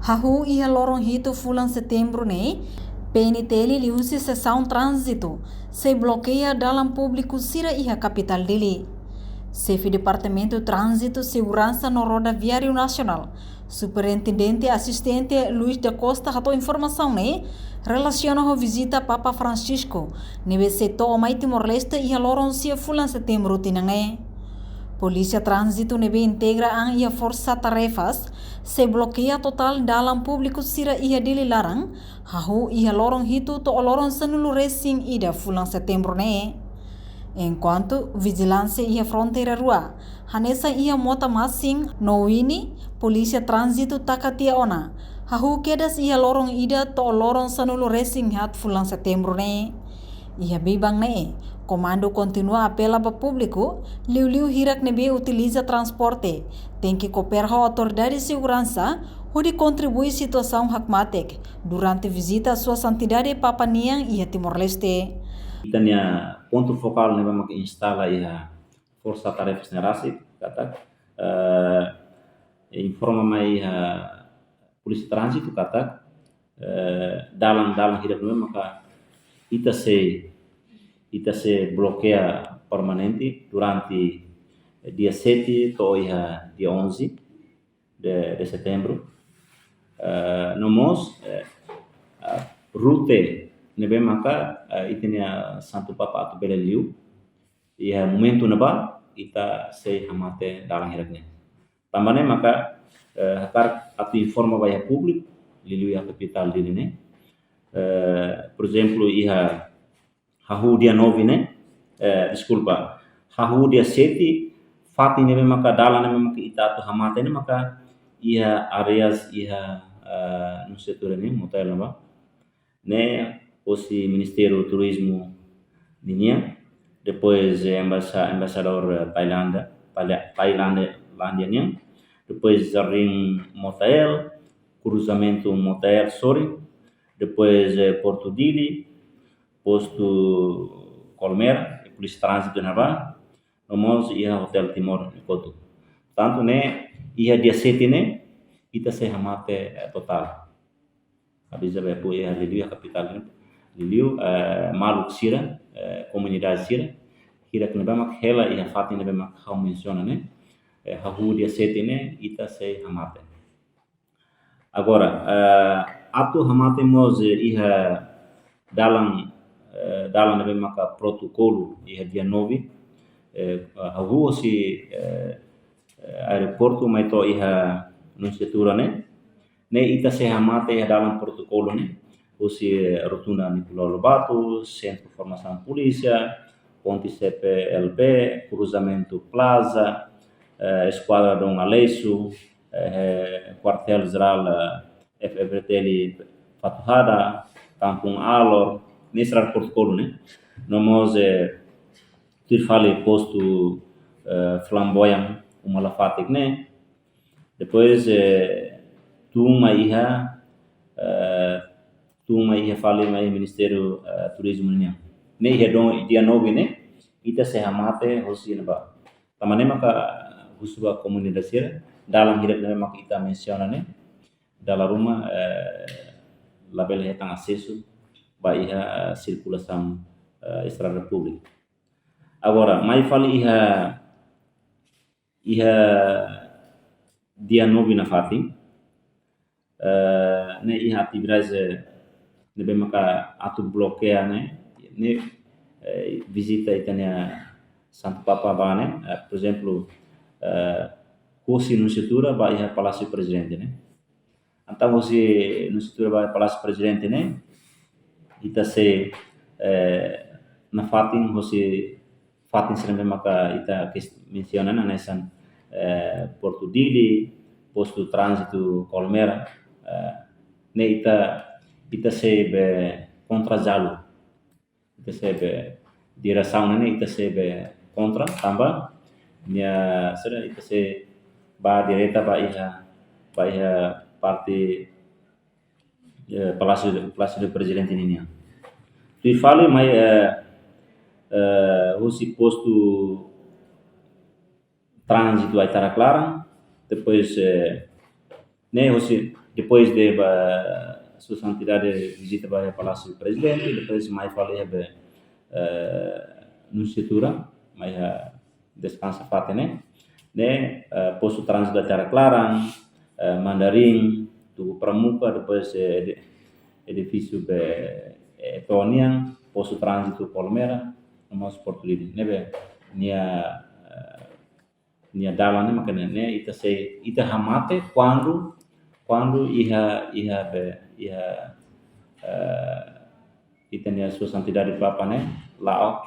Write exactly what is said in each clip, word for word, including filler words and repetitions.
Hahú iha loron hitu fulan Setembru ne'e, P N T L liuhusi sesaun tránzitu sei blokeia dalan públiku sira iha kapitál Dili. Xefe Departamentu Tránzitu, Seguransa no Rodoviáriu Nasionál, Superintendente Asistente Luis da Costa hato'o informasaun ne'e relasiona ho vizita Papa Francisco ne'ebé sei to'o mai Timor-Leste iha loron sia fulan Setembru tinan ne'e. Polísia Tránzitu ne'ebé integra an iha Forsa Tarefas sei blokeia totál dalan públiku sira iha Dili laran, hahú iha loron hitu to'o loron sanulu-resin-ida fulan Setembru ne'e. Enkuantu vijilánsia iha fronteira rua, hanesan iha Mota Masin no Wini, Polísia Tránzitu taka tiha ona, hahú kedas iha loron ida to'o loron sanulu-resin-haat fulan Setembru ne'e. Iha biban ne'e, komandu kontinua apela ba públiku, liuliu hirak ne'ebé utiliza transporte, tenke koopera ho autoridade seguransa, hodi kontribui situasaun hakmatek, durante vizita Sua Santidade Papa nian iha Timor-Leste. Ita-nia pontu fokál ne'ebé mak instala iha Forsa Tarefas ne'e rasik, katak, eh, informa mai iha Polísia Tránzitu katak, eh, dalan-dalan hirak ne'ebé maka ita sei, ita sei blokeia permanente durante dia sete to'o iha dia onze de, de Setembru. Eh, no mós, eh, ah, rute ne'ebé maka, eh, ita-nia Santu Papa atu bele liu, iha momentu ne'ebá ita sei hamate dalan hirak ne'e. Tanba ne'e maka, eh, hakarak atu informa ba iha públiku, liuliu iha kapitál Dili ne'e. Eh, por ezemplu, iha hahú dia nove ne'e, eh, deskulpa, hahú dia sete, fatin ne'ebé maka dalan ne'ebé maka ita atu hamate ne'e maka iha áreas iha, eh, Nunciatura ne'e, Motael ne'ebá. Ne'e hosi Ministériu Turizmu ninian, depois, eh, embasa-, embaixadór, eh, Tailándia, Taila-, Tailándia, Lándia nian, depois Jardim Motael, kruzamentu Motael sorin, depois, eh, Portu Dili, postu Colmera, i Polísia Tránzitu ne'ebá, no mós iha Hotel Timor nia kotuk. Portantu ne'e, iha dia sete ne'e, ita sei hamate, eh, totál. Avisa ba iha públiku, iha liuliu iha kapitál ne'e, liuliu, eh, maluk sira, eh, komunidade sira, hirak ne'ebé mak hela iha fatin ne'ebé mak ha'u mensiona ne'e, eh, hahú dia sete ne'e, ita sei hamate. Agora, eh, atu hamate mós, eh, iha dalan, eh, dalan ne'ebé maka protokolu iha dia nove, eh, hahú hosi, eh, eh, aeroportu mai to'o iha Nunciatura ne'e, ne'e ita sei hamate iha dalan protokolu ne'e, hosi, eh, Rotunda Nicolau Lobato, Sentru Formasaun Polísia, Ponte C P L P, kruzamentu Plaza, eh, Eskuadra Dom Aleixo, eh, Kuartél Jerál, eh, F-FDTL Fatuhada, Kampung Alor, ne'e sira protokolu ne'e. No mós, eh, tuir fali postu, eh, Flamboyant, uma Lafatek ne'e. Depois, eh, tun mai iha, eh, tun mai iha fali mai Ministériu, eh, Turizmu nian. Ne'e iha dong dia nove ne'e, ita sei hamate hosi ne'ebá. Tanba ne'e maka husu ba komunidade sira, dalan hirak ne'e maka ita mensiona ne'e, dala ruma, eh, labele hetan asesu ba iha, eh, sirkulasaun, eh, estrada públika. Agora, mai fali iha, iha dia nove nafatin, eh, ne'e iha atividade, eh, ne'ebé maka atu blokeia ne'e, ne'e, eh, vizita ita-nia Santu Papa bá ne'e, eh, por ezemplu, eh, hosi Nunciatura bá iha Palásiu Prezidente ne'e. Entaun hosi Nunciatura bá Palásiu Prezidente ne'e, ita sei, eh, nafatin hosi fatin sira ne'ebé maka ita kes-, mensiona ne'e hanesan, eh, Portu Dili, postu tránzitu Colmera, eh, ne'e ita, ita sei bá kontra jalur. Ita sei bá diresaun ne'e, ita sei bá kontra, tanba nia sira ita sei bá direta bá iha, bá iha parte, eh, Palásiu, Palásiu Prezidente ninian. Tuir fali mai, eh, eh, hosi postu tránzitu Aitarak Laran, depois, eh, ne'e hosi depois de ba, Sua Santidade vizita ba Palásiu Prezidente, depois mai fali iha be, eh, Nunciatura, mai iha deskansa fatin ne'e, ne'e, eh, postu tránzitu Aitarak-Laran, eh, Mandarin, Tugu Pramuka, depois, eh, edi-, edifísiu be, eh, Eto'o nian, postu tránzitu Colmera, no mós Porto Dili, ne'ebé nia, eh, nia dalan ne'e maka ne'e, ne'e ita sei, ita hamate kuandu, kuandu iha, iha be, iha, eh, ita-nia Sua Santidade Papa ne'e la'o,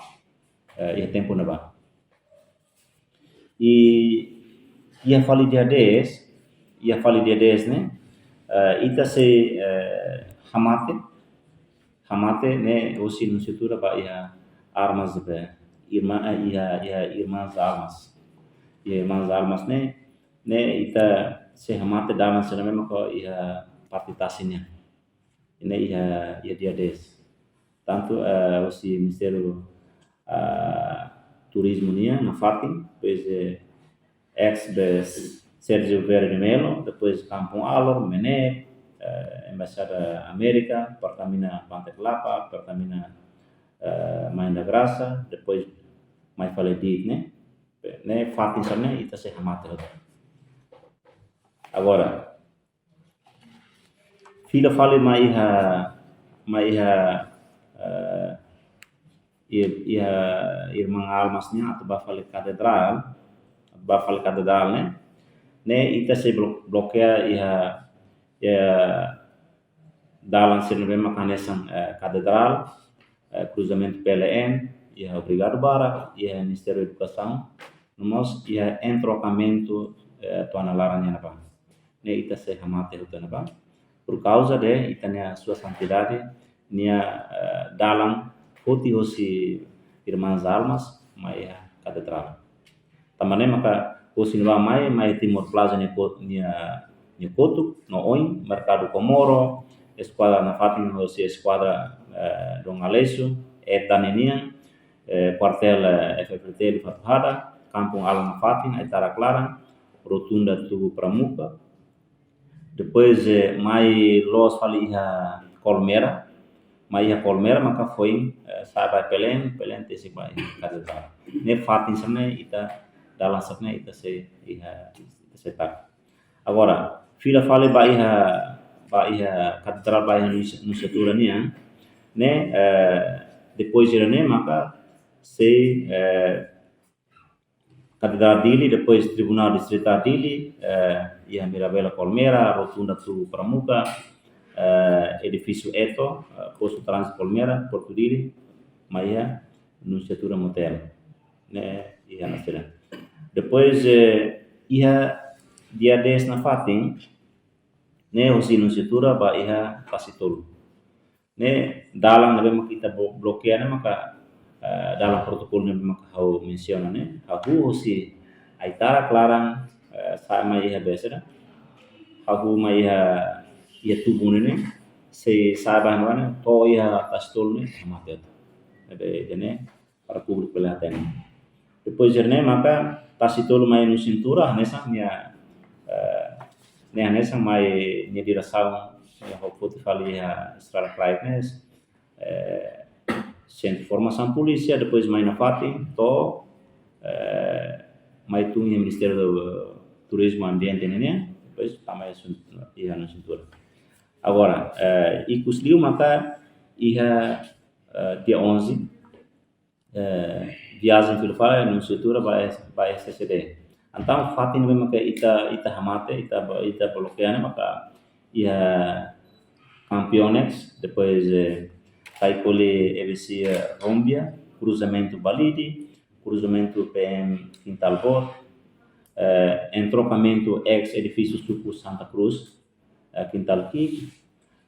eh, iha tempu ne'ebá. I iha fali dia dez, iha fali dia dez ne'e, eh, ita sei, eh, hamate, hamate ne'e hosi Nunciatura ba iha Armas be, irma, eh, iha, iha Irmãs Almas. Iha Irmãs Almas ne'e, ne'e ita sei hamate dalan sira-ne'e maka iha parte tasi nian. Ne'e iha, iha dia dez. Tantu, eh, hosi Ministériu, eh, Turizmu nian nafatin, depois, eh, ex be Sérgio Vieira de Mello, depois Kampung Alor, Menep, eh, Embaixada Amérika, Pertamina Pante Kelapa, Pertamina, eh, Mãe da Graça, depois mai fali DIT ne'e, ne'e fatin sira-ne'e ita sei hamate hotu. Agora, fila fali mai iha, mai iha, eh, iha, iha Irmãs Almas nian atu ba fali katedrál, ba fali katedrál ne'e, ne'e ita sei blo-, blokeia iha, iha dalan sira-ne'ebé maka hanesan, eh, katedrál, eh, kruzamentu P L N, iha Obrigado Barak, iha Ministériu Edukasaun, no mós iha entrokamentu, eh, Tuan Laran nian ne'ebá. Ne'e ita sei hamate hotu ne'ebá. Por kauza de ita-nia Sua Santidade nia, eh, dalan foti hosi Irmãs Almas mai iha katedrál. Tanba ne'e maka hosi ne'ebá mai, mai Timor Plaza nia ko-, nia, nia kotuk no oin, Merkadu Komoro, eskuadra nafatin hosi eskuadra, eh, Dom Aleixo, ETA ninian, eh, kuartél, eh, F-FDTL Fatuhada, Kampung Alor nafatin, Aitarak-Laran, Rotunda Tugu Pramuka. Depois, eh, mai loos fali iha Colmera, mai iha Colmera maka foin, eh, sa'e ba P L N, P L N tesik ba iha katedrál. Ne'e fatin sira-ne'e ita dalan sira-ne'e ita sei iha, ita sei taka. Agora, fila fali ba iha, ba iha katedrál ba iha Nunci-, Nunciatura nian, ne'e, eh, depois sira-ne'e maka sei, eh, Katedrál Dili, depois Tribunál Distritál Dili, eh, iha Mirabela Colmera, Rotunda Tugu Pramuka, eh, edifísiu ETO, eh, postu tránzitu Colmera, Porto Dili, mai iha Nunciatura Motel. Ne'e iha nafatin. Depois, eh, iha dia dez nafatin, ne'e hosi Nunciatura ba iha Tasitolu. Ne'e dalan ne'ebé maka ita blo-, blokeia ne'e maka, eh, dalan protokolu ne'ebé maka ha'u mensiona ne'e. Hahú hosi Aitarak-Laran, eh, sa'e mai iha be saida. Hahú mai iha, iha Tugu ne'e, sei sa'e ba ne'e, to'o iha Tasitolu ne'e, hamate. Ne'ebé, ida-ne'e, para públiku bele hatene. Depois sira-ne'e maka Tasitolu mai Nunciatura, hanesan nia, eh, ne'e hanesan mai nia diresaun, nia ho foti fali iha estrada Craig ne'e, eh, sentru formasaun polísia, depois mai nafatin, to'o, eh, mai tun iha Ministériu Turizmu Ambiente ne'e, depois tama iha Sun-, iha Nunciatura. Agora, eh, ikus liu maka iha, eh, dia onze, eh, viajen fila fali Nunciatura ba S-, ba S C D. Entaun, fatin ne'ebé maka ita, ita hamate, ita ba-, ita blokeia ne'e maka iha Campeonex, depois, eh, Caicoli A V C, eh, Rombia, kruzamentu Balide, kruzamentu P M Kintal Boot, eh, entrokamentu ex edifísiu suku Santa Cruz, eh, Kintal Kik,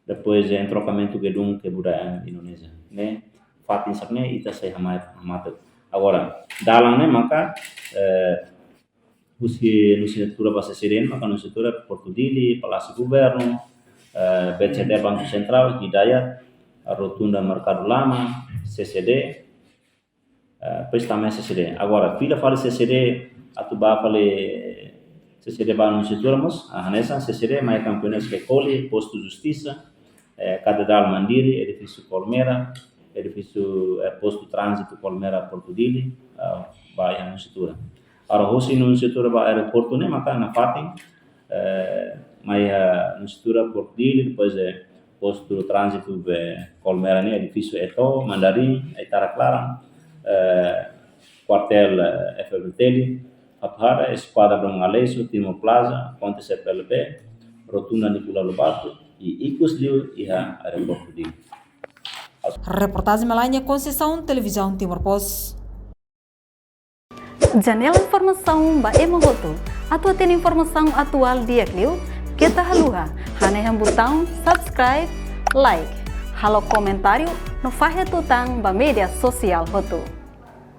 depois, eh, entrokamentu gedung kebudayaan Indonézia. Ne'e, fatin sira-ne'e ita sei hama-, hamate. Agora, dalan ne'e maka, eh, husi Nunciatura ba C C D ne'e maka Nunciatura Porto Dili, Palásiu Governu, eh, B C D Banku Sentrál, Hidayat, Rotunda Merkadu Lama, C C D, eh, depois tama C C D. Agora, fila fali C C D, atu ba fali C C D ba Nunciatura mós, ah, hanesan C C D mai Campinas ke koli, Postu Justisa, eh, Katedrál Mandiri, Edifísiu Colmera, Edifísiu, eh, Postu Tránzitu Colmera Portu Dili, ah, ba iha Nunciatura. Agora hosi Nunciatura ba aeroportu ne'e maka nafatin, eh, mai iha Nunciatura Portu Dili, depois, eh, Postu Tránzitu be Colmera ne'e, Edifísiu Eto, Mandarin, Aitara Klaran, eh, Kuartél, eh, F B T L, Fatuhada, Eskuadra Dom Aleixo, Timor Plaza, Ponte C P L B, Rotunda Nicolau Lobato, i ikus liu iha aeroportu Dili. Reportajen Melania Conceição, Televizaun Timor Post. Janela informasaun ba ema hotu. Atu hatene informasaun atuál di'ak liu, keta haluha hanehan butaun subscribe, like, halo komentáriu no fahe tutan ba média sosiál hotu.